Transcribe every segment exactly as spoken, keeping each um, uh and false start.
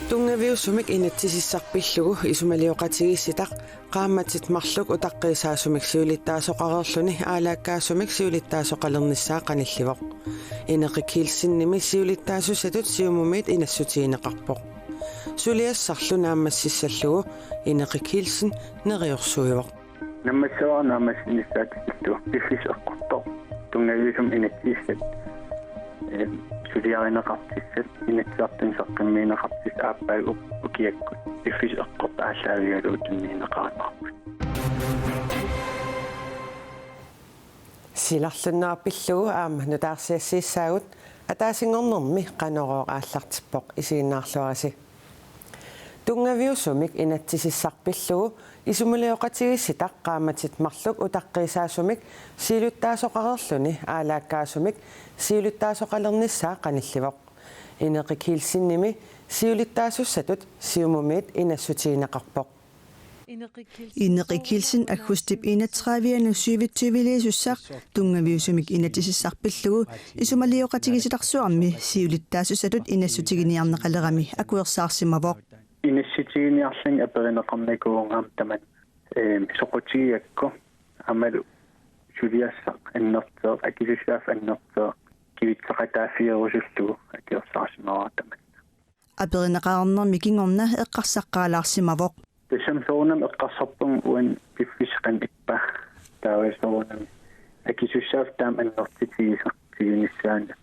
Tunngaviusumik inatsisissaq pillugu isumalioqatigiissitaq qaammatit marluk utaqqiisaasumik siulittaasoqareerluni aalaakkaasumik siulittaasoqalernissaa qanillivoq. Ineqi Kielsenimi siulittaasussatut Siumumiit inassutigineqarpoq. Suliassarlu naammassissallugu Ineqi Kielsen neriorsuivoq. Nammassavara naammassinissaata tikillugu piffissaq eqqortoq tunngaviusumik inatsisissat, eh, suliarineqartissat, Inatsisartuni saqqummiunneqartissat aappaagu ukiakkut piffissaq eqqortoq aallaavigalugu tunniunneqarumaarput. Silarlunneq pillugu aamma nutaarsiassiissaagut, ataasinngornermi Qanorooq aallartippoq, isiginnaarluarisi. Tunngaviusumik inatsisissaq pillugu isumalioqatigiissitaq qaammatit marluk utaqqiisaasumik siulittaasoqareerluni aalaakkaasumik siulittaasoqalernissaa qanillivoq. Ineqi Kielsenimi siulittaasussatut Siumumiit inassutigineqarpoq. Ineqi Kielsen aggustip enogtredive-anut syvogtyve-liisussaq tunngaviusumik inatsisissaq pillugu isumalioqatigiissitarsuarmi siulittaasussatut inassutiginiarneqalerami akuersaarsimavoq. Inassutiginiarlunga aperineqarnikuuvunga aamma tamanna, eem, soqutigigakku aammalu suliassaq annertooq, akisussaaffik annertooq, kivitseqataaffigerusullugu akuersaarsimavara tamanna. Aperineqarnermi kingorna eqqarsaqqaalaarsimavoq. Tassami soorunami eqqarsarpunga uani piffissaq qanoq ippa. Taava soorunami akisussaaffik taama annertutigisaq tigunissaanut.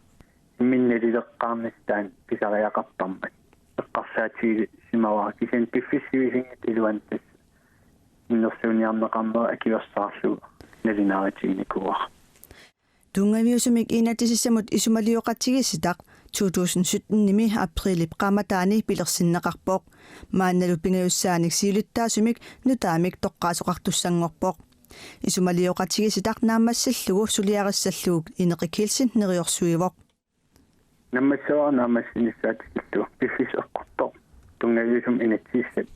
Imminut nalileqqaarnissaq taanna pisariaqartarmat. Eqqarsaatigisimavara kisianni piffissaq sivisunngitsoq iluani tassa innersuunniarneqarnera akuersaarlugu nalunaarutiginiarnikuuara. Tunngaviusumik inatsisissamut isumalioqatigiissitaq to tusind sytten-imi aprilip qaammataani pilersinneqarpoq. Maannalu pingajussaanik siulittaasumik nutaamik toqqaasoqartussanngorpoq. Isumalioqatigiissitaq naammassillugu suliarissallugu Ineqi Kielsen neriorsuivoq. Nammassavara naammassinissaata tikillugu piffissaq eqqortoq tunngaviusumik inatsisissat,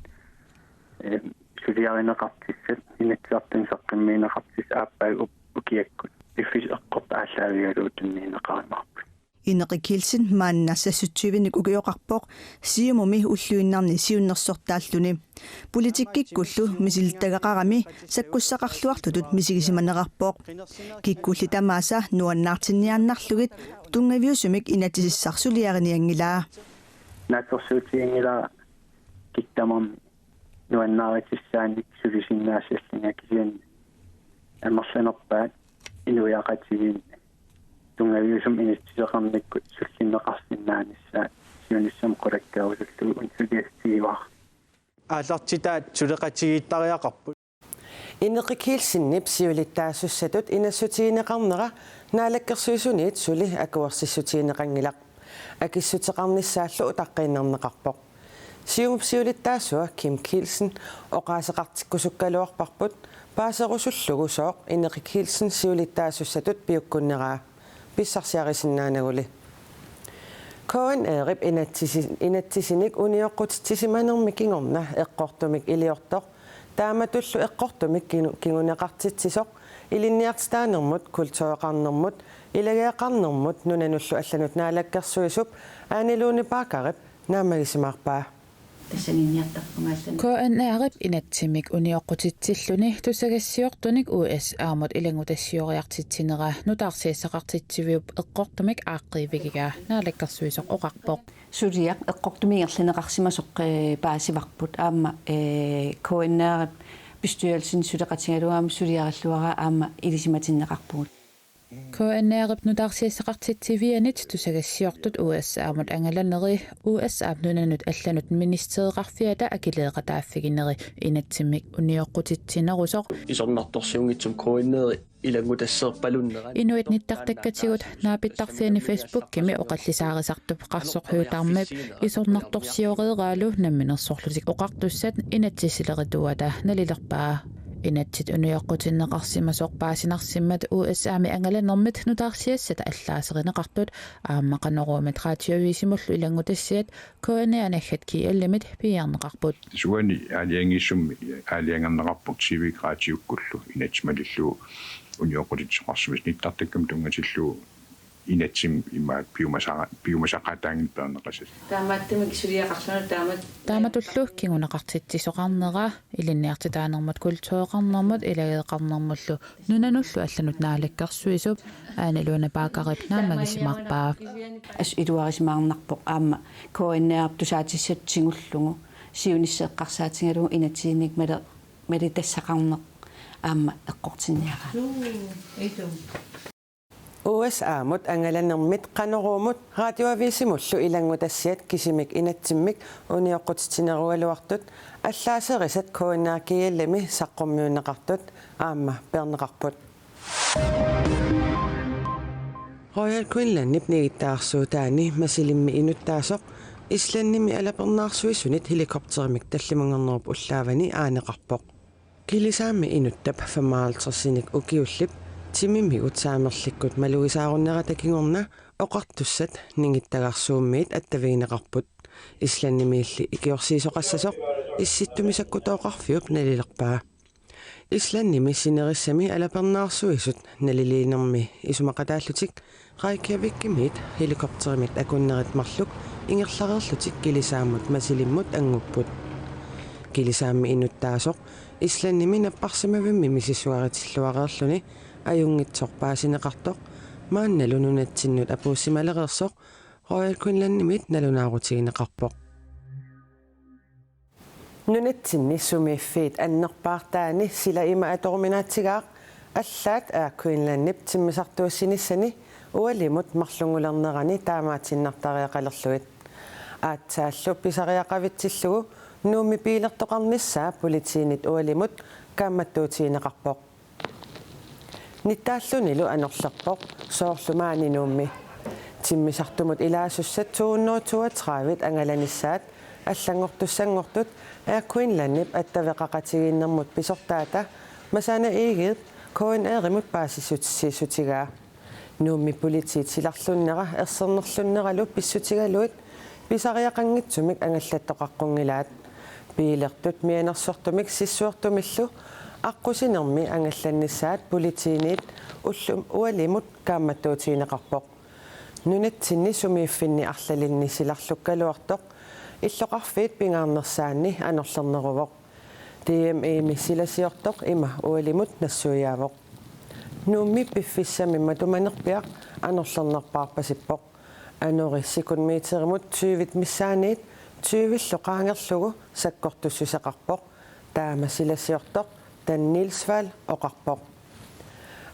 eh, suliarineqartissat, Inatsisartuni saqqummiunneqartissat aappaagu ukiakkut piffissaq eqqortoq aallaavigalugu tunniunneqarumaarput. Ineqi Kielsen maanna seksogtyvenik ukioqarpoq Siumumi ulluinnarni siunnersortaalluni. Politikkikkullu misilittagaqarami sakkussaqarluartutut misigisimanerarpoq. Kikkulli tamaasa nuannaartinniaannarlugit tunngaviusumik inatsisissaq suliarinianngilaa. Naatsorsuutiginngilara kikkut tamarmik nuannaarutissaanik sulisinnaassallugu kisianni amerlanerpaat inuiaqatigiinni tunngaviusumik inatsiseqarnikkut sullinneqarsinnaanissaat siunissami qulakkeerusullugu una suliassatigivara. Aallartitaat suleqatigiittariaqarput. Ineqi Kielsenip siulittaasussatut inassutigineqarnera Naalakkersuisuniit suli akuersissutigineqanngilaq. Akissuteqarnissaallu utaqqiinnarneqarpoq. Siumup siulittaasua Kim Kielsen oqaaseqartikkusukkaluarparput paaserusullugu sooq Ineqi Kielsen siulittaasussatut piukkunneraa pissarsiarisinnaanaguli. K N R-ip inatsisi-, inatsisinik unioqqutitsisimanermi kingorna eqqortumik iliortoq, taamatullu eqqortumik kinu-, kinguneqartitsisoq, ilinniartitaanermut, kultureqarnermut, ilageeqarnermut nunanullu allanut naalakkersuisup Ane Lone Baggerip naammagisimaarpaa. Tassaniinniartarpunga allanut. K N R-ip inatsimik unioqqutitsilluni tusagassiortunik U S A-mut ilanngutassioriartitsinera nutaarsiassaqartitsiviup eqqortumik aaqqiivigigaa naalakkersuisoq oqarpoq. Suliaq eqqortumik ingerlanneqarsimasoq, eh, paasivarput aamma, eh, K N R-ip bestyrelsini suleqatigalugu aamma suliarilluarpara aamma ilisimatinneqarpugut. K N R-ip nutaarsiassaqartitsivianit tusagassiortut U S A-mut angalaneri U S A-p nunanut allanut ministereqarfiata akileeqataaffigineri inatsimik unioqqutitsinerusoq. Isornartorsiunngitsumik K N R-i ilanngutasseerpalunnerat. Inuit nittartakkatigut naapittarfiani Facebookimi oqallisaarisartup Qarsoq Høegh-Damip isornartorsioreeraalu Namminersorlutik Oqartussat inatsisilerituata nalilerpaa. Inatsit unioqqutinneqarsimasoq paasinarsimmat U S A-mi angalanermit nutaarsiassat allaaserineqartut aamma Qanoruumit radioavisimullu ilanngutassiat K N R-naggat G L-imit piiarneqarput. Tassa uani aalajangiisummi aalajangerneqarpoq T V-kkullu radiukkullu inatsit malillugu unioqqutitsisoqarsimasut nittartakkamut tunngatillugu Inatsimmi imaat piumasara-, piumasaqaataanngilaq peerneqassasoq. Taamaattumik suliaqarlunga taamatut. Taamatullu kinguneqartitsisoqarnera, ilinniartitaanermut kultureqarnermut ilageeqarnermullu nunanullu allanut naalakkersuisup Ane Lone Baggerip naammagisimaarpaa. Assut iluarisimaarnarpoq aamma K N R-p tusaatissatut tigullugu siunissaq eqqarsaatigalugu inatsimmi mali-, malitassaqarneq aamma eqqortinniaraat. U S A-mut angalanermit Qanoruumut Radioavisimullu ilanngutassiat kisimik inatsimmik unioqqutitsinerugaluartut allaaserisat K N R G L-imi saqqummiunneqartut aamma peerneqarput. Royal Greenlandip nigittaarsuutaani Marselimmi inuttaasoq Islandimi alapernaarsuisunit helikopterimik tallimanngornerup ullaavani aaneqarpoq. Kilisaammi inuttap femoghalvtredsinik ukiullip timimigut saamerlikkut malugisaarunnerata kingorna oqartussat ningittagarsuummiit attavigineqarput. Islandimiilli ikiorsiisoqassasoq Issittumisakkutooqarfiup nalilerpaa. Islandimi sinerissami alapernaarsuisut naliliinermi isumaqataallutik Reykjavikimiit helikopterimit akunnerit marluk ingerlareerlutik kilisaammut Marsilimmut angupput. Kilisaammi inuttaasoq Islandimi napparsimavimmi misissuaritilluareerluni ajunngitsoq paasineqartoq maannalu nunatsinnut apuussimalereersoq Royal Greenlandimit nalunaarutigineqarpoq. Nunatsinni sumiiffiit annerpaartaanni sila ima atoruminaatsigaaq allaat Air Greenlandip timmisartuussinissani ualimut marlunngulernerani taamaatiinnartariaqalerlugit. Aatsaallu pisariaqavitsillugu Nuummi biilertoqarnissaa politiinit ualimut kaammattuutigineqarpoq. Nittaallunilu anorlerpoq soorlu maani Nuummi. Timmisartumut ilaasussat to hundrede toogtredive angalanissaat allanngortussanngortut Air Greenlandip attaveqaqatigiinnermut pisortaata Masana Egedep K N R-imut paasissutissiissutigaa. Nuummi politiit silarlunnera ersernerlunneralu pissutigalugit pisariaqanngitsumik angallattoqaqqunngillat. Biilertut mianersortumik sissuertumillu aqqusinermi angallannissaat politiinit ullumi ualimut kaammattuutigineqarpoq. Nunatsinni sumiiffinni arlalinni silarlukkaluartoq illoqarfiit pingaarnersaanni anorlerneruvoq. D M E-mi silasiortoq ima ualimut nassuiaavoq. Nuummi piffissami matumanerpiaq anorlernerpaarpasippoq. Anori sekundmeterimut tyvit missaanniit tyvillu qaangerlugu sakkortussuseqarpoq, taama silasiortoq Dan Nielsvall oqarpoq.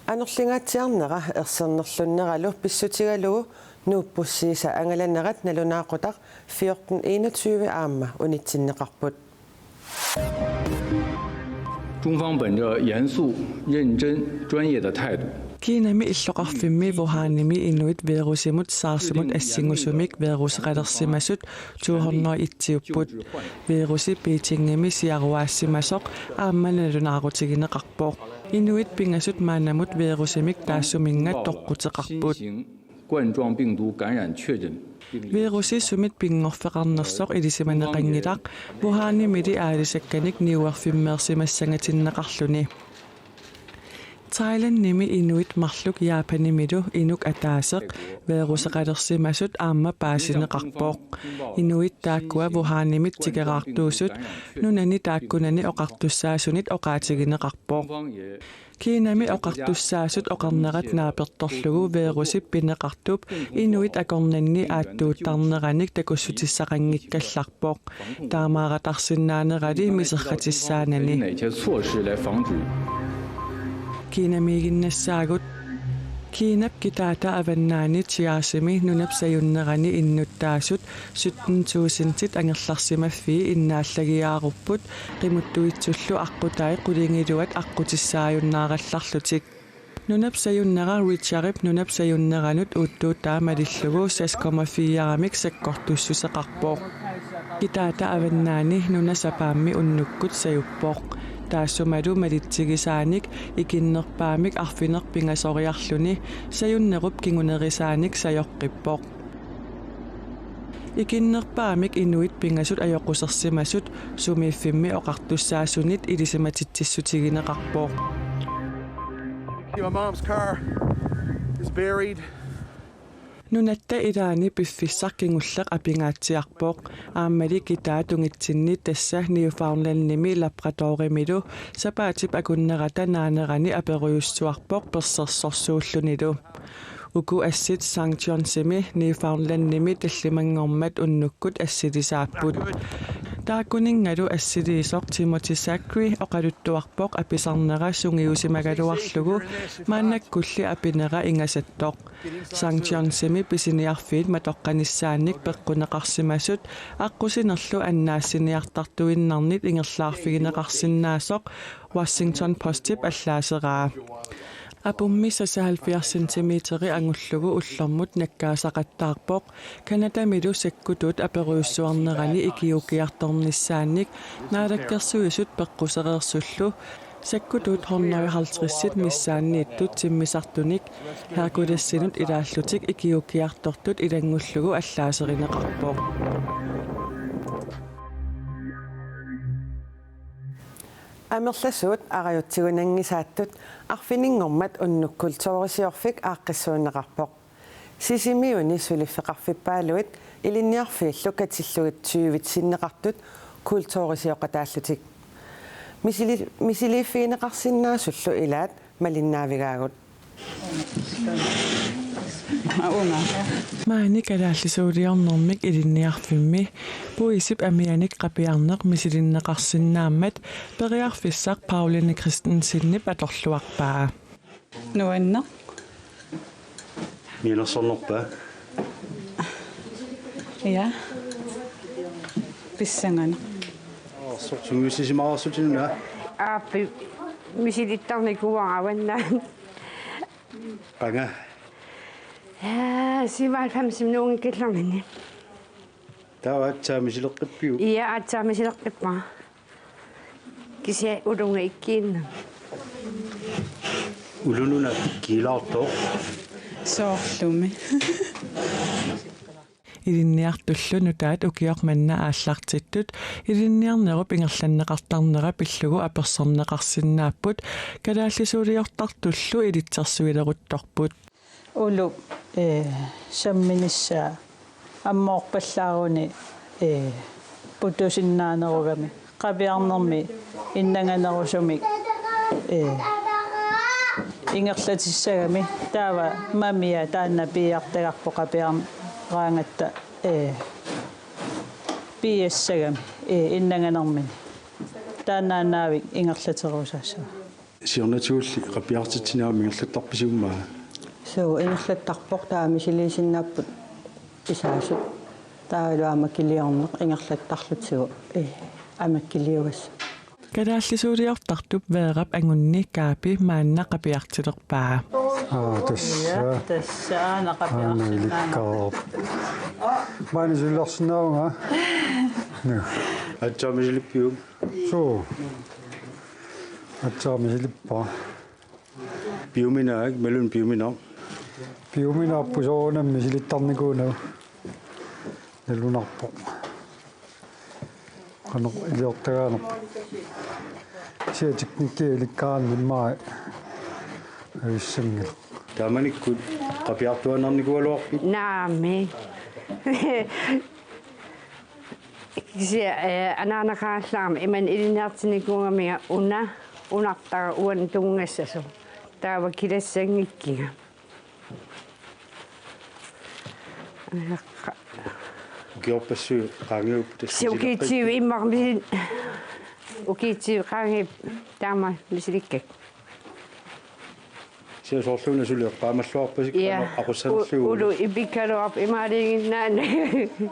Anorlingaatsiarnera ersernerlunneralu pissutigalugu nuuppussiisa angalanerat nalunaaqutaq fjorten enogtyve aamma unitsinneqarput. 中方本着严肃、认真、专业的态度。 Kinami illoqarfimmi Wuhanimi inuit virusimut SARS-imut assingusumik viruseqalersimasut to hundrede itsiupput. Virusi Beijingimi siaruaassimasoq aamma nalunaarutigineqarpoq. Inuit pingasut maannamut virusimik taassuminnga toqquteqarput. 冠状病毒感染确诊。 Virusi sumit pinngorfeqarnersoq ilisimaneqanngilaq Wuhanimili aalisakkanik niuerfimmeersimassangatinneqarluni. Thailandimi inuit marluk Japanimilu inuk ataaseq viruseqalersimasut aamma paasineqarpoq. Inuit taakkua Wuhanimit tikeraartuusut nunani taakkunani oqartussaasunit oqaatigineqarpoq. Kinami oqartussaasut oqarnerat naapertorlugu virusip pineqartup inuit akornanni aattuuttarneranik takussutissaqanngikkallarpoq. Taamaarataarsinnaanerali miserratissaanani. 哪些措施来防止？ Kinamiiginnassaagut. Kinap kitaata avannaani Chiassimi nunap sajunnerani innuttaasut sytten tusindit angerlarsimaffii innaallagiaarupput qimuttuitsullu aqqutai qulingiluat aqqutissaajunnaarallarlutik. Nunap sajunnera Richardip nunap sajunneranut uuttuutaa malillugu seks komma fire-mik sakkortussuseqarpoq. Kitaata avannaani nuna sapaammi unnukkut sajuppoq. Taassumalu malitsigisaanik ikinnerpaamik arfineq-pingasoriarluni sajunnerup kingunerisaanik sajoqqippoq. Ikinnerpaamik inuit pingasut ajoqusersimasut sumiiffimmi oqartussaasunit ilisimatitsissutigineqarpoq. My mom's car is buried. Nunatta ilaani piffissaq kingulleq apingaatsiarpoq. Aammali kitaat tungitsinni, tassa Newfoundlandimi Labradorimilu, sapaatip akunnerata naanerani aperujussuarpoq persersorsuullunilu. Uku assit Saint Johnsimi Newfoundlandimi tallimanngormat unnukkut assilisaapput. Taakkuninngalu assiliisoq Timothy Zachary oqaluttuarpoq apisarnera sungiusimagaluarlugu maannakkulli apinera ingasattoq. Saint Johnsimi pisiniarfiit matoqqanissaannik peqquneqarsimasut aqqusinerlu annaassiniartartuinnarnit ingerlaarfigineqarsinnaasoq Washington Postip allaaseraa. Apummi seksoghalvfjerds centimeteri angullugu ullormut nakkaasaqattaarpoq. Canadamilu sakkutut aperujussuarnerani ikiuukkiartornissaannik Naalakkersuisut peqqusereersullu sakkutut hundrede og halvtredsit missaanniittut timmisartunik Herculesinut ilaallutik ikiuukkiartortut ilanngullugu allaaserineqarpoq. Amerlasuut arajutsigunanngisaattut arfininngormat unnuk kulturisiorfik aaqqissuunneqarpoq. Sisimiuni suliffeqarfippaaluit ilinniarfiillu katillugit tyvit sinneqartut kulturisioqataallutik. Misili-, misiliiffigineqarsinnaasullu ilaat malinnaavigaagut. Maani kalaallisuuliornermik ilinniarfimmi puisip amianik qapiarneq misilinneqarsinnaammat periarfissaq Pauline Christensenip atorluarpaa. Nuanneq. Mianersornerpa? Ja. Pissanganaq. Aarsoq sungiussisimaararsutinuna. Aappi misilittarnikuuara avannaan. Qanga? Ja, syvoghalvfems nuunngikkallarninni. Taava aatsaat misileqqippiuk? Ja, aatsaat misileqqippara. Kisianni ulunga ikkiinnaq. Ulununa kiilaartoq. Soorlumi. Ilinniartullu nutaat ukioq manna aallartittut ilinniarnerup ingerlanneqartarnera pillugu apersorneqarsinnaapput, kalaallisuuliortartullu ilitsersuileruttorput. Uluk, eh, samminissaa ammoorpallaaruni, eh, putusinnaanerugami. Qapiarnermi innanganerusumik, eh, ingerlatissagami. Taava mamia taanna piiartagarput qapiaraangatta, eh, piiassagami, eh, innanganermini. Taannaannaavik ingerlaterusaassava. Siornatigulli qapiartitsineq aamma ingerlattarpisi, immaqa? Suu, ingerlattarpoq, taava misiliisinnaapput isaasut. Taavalu aamma kiliorneq ingerlattarlutigu, eh, aamma kiliugas. Kalaallisuuliortartup Veerap angunni Kaapi maanna qapiartilerpaa. Aa, tassa. Ja, tassa aana qapiarsinnaanerpaa. Aana ilikkaarpoq. Maani silarsinnaavunga. Nu. Aatsaat misilippiuk? Suu. Aatsaat misilippara. Piuminaak, imaluunniit piuminaq? Piuminaappoq, soorunami misilittarnikuunagu. Nalunarpoq. Qanoq iliortagaanerpoq. Kisianni teknikki ilikkaarneq immaqa avissanngilaq. Taamanikkut qapiartuaannarnikuugaluarpit? Naamik. Kisianni, eh, anaanaqarallarama imannak ilinniartinnikuugaminga una, unartara uannut tunngassasoq. Taava kilassanngikkiga. Anaqa. Ukiorpassuit qaangiupput tassa. Si ukiitsiivi immaqa misil-, ukiitsiivi qaangiupput taama misilikkakku. Sia soorluuna suli eqqaamalluarpasi. Ja. Qanoq aqussanerlugu. U-, ulu ipikkaluarpoq imaaliiginnaannagu.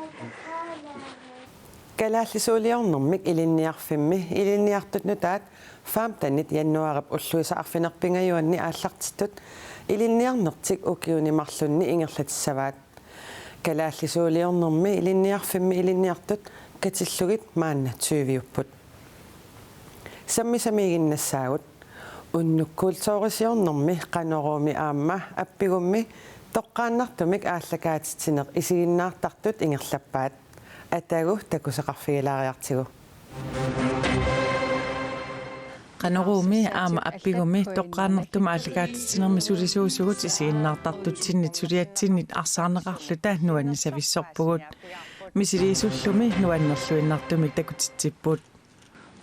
Kalaallisuuliornermik ilinniarfimmi ilinniartut nutaat femtenit januaarip ulluisa arfineq-pingajuanni aallartittut ilinniarnertik ukiuni marlunni ingerlatissavaat. Kalaallisuuliornermi ilinniarfimmi ilinniartut katillugit maanna tyviupput. Sammisamiiginnassaagut. Unnuk kulturisiornermi Qanoruumi aamma Appigummi toqqaannartumik aallakaatitsineq isiginnaartartut ingerlappaat. Atagu takusaqqarfigilaariartigu. Qanoruumi aamma Appigumi toqqaannartumik aallakaatitsinermi sulisuusugut isiginnaartartutsinnit suliatsinnit arsaarneqarluta nuannisavissorpugut. Misiliisullumi nuannerluinnartumik takutitsipput.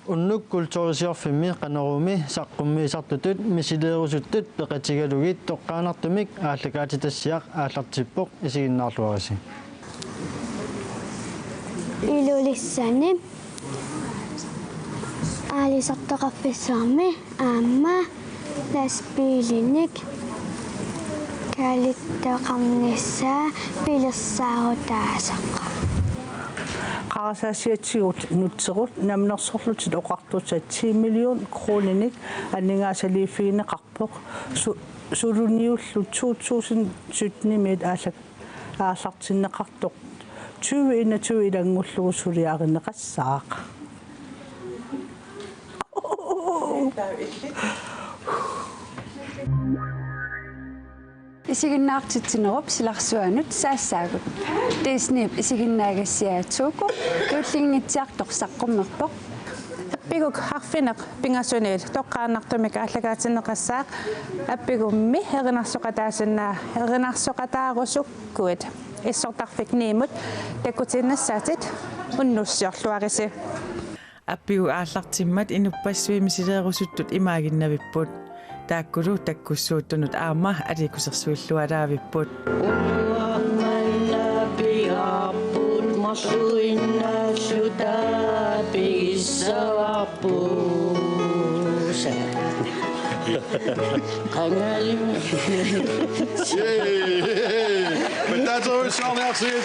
Unnuk Kulturisiorfimmi Qanoruumi saqqummiisartutut misileerusuttut peqatigalugit toqqaannartumik aallakaatitassiaq aallartippoq, isiginnaarluarisi. Ilulissani aalisartoqarfissuarmi aamma lastbiilinik kaalittoqarnissaa pilersaarutaassaaq. Qarasaasiatigut nutserup namminersorlutik oqartussat ti million kroninik aningaasaliiffigineqarpoq. Su-, suliniullu to tusind syttenimiit aallak-, aallartinneqartoq tyve enogtyve ilanngullugu suliarineqassaaq. Isiginnaartitsinerup silarsuanut saassaagut. Disneyp isiginnaagassiaa Zuko juullinngitsiartoq saqqummerpoq. Appiguk arfineq pingasuniit toqqaannartumik aallakaatinneqassaaq. Appigummi erinarsoqataasinnaa-, erinarsoqataarusukkuit issortarfik Nemot takutiinnassaatit, unnussiorluarisi. Appiguk aallartimmat inuppassuit misileerusuttut imaaginnavipput. Taakkulu takkussuuttunut aamma aliikkusersuilluaraavipput. Uanga manna piaarput, marluinnaalluta pigissavarput. Qangalima. Yay! Pettaaterujussuarniarsigit.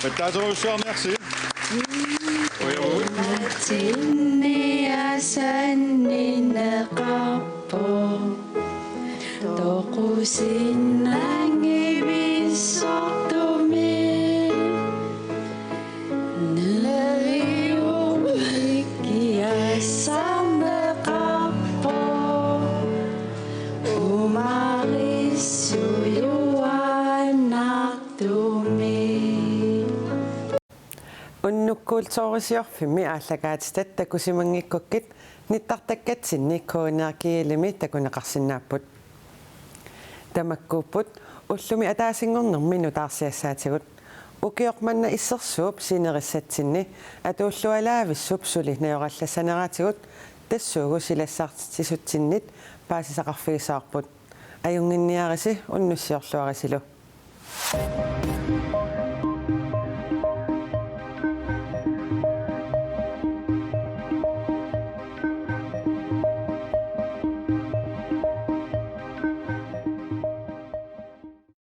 Pettaaterujussuarniarsigit. Oj, oj. Tinniasannineqarpoq. Toqusinnanngivissartumik neriummikiassarneqarpoq umarissujuaannartumik. Unnuk Kulturisiorfimmi aallakaatitat takusimanngikkukkit nittartakkatsinni K N R G L-imi takuneqarsinnaapput. Tamakkuupput ullumi ataasinngornermi nutaarsiassaatigut. Ukioq manna issersuup sinerissatsinni atuullualaavissup suli najorallassaneraatigut tassuugu silassaartitsisutsinnit paasisaqarfigissavarput. Ajunnginniarisi, unnussiorluarisilu.